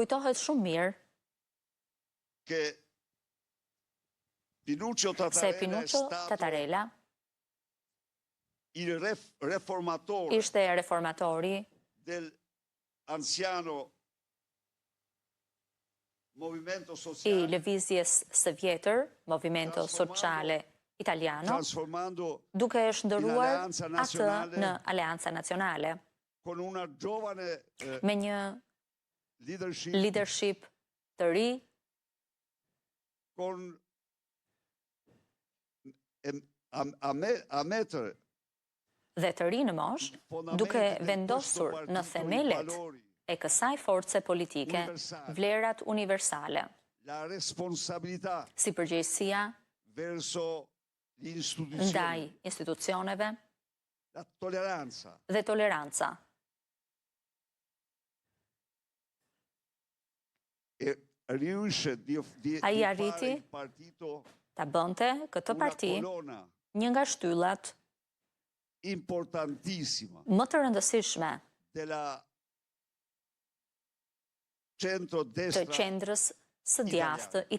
Kujtohet shumë mirë che Pinuccio se Tatarella è Pinuccio stato Tatarella il ref- reformatore ishte reformatori del anziano movimento i sociale, lëvizjes së vjetër, Movimento Sociale Italiano, trasformando duke e shndërruar in Alleanza atë Nazionale në Aleanca Nacionale, con una giovane eh, me një leadership, leadership të ri, con em- a, a, me- a mettere dhe të ri në moshë, fondamenti duke del questo vendosur në partito i themelet valori e kësaj force politike Universale. vlerat universale, la responsabilità si përgjegjësia verso le istituzioni, ndaj institucioneve la tolleranza, dhe toleranca. e riusce di, di, Ai di fare arriti il partito Ta bënte këtë una parti colonna një nga shtyllat importantissima më të rëndësishme della të centrodestra qendrës së djathtë italiane.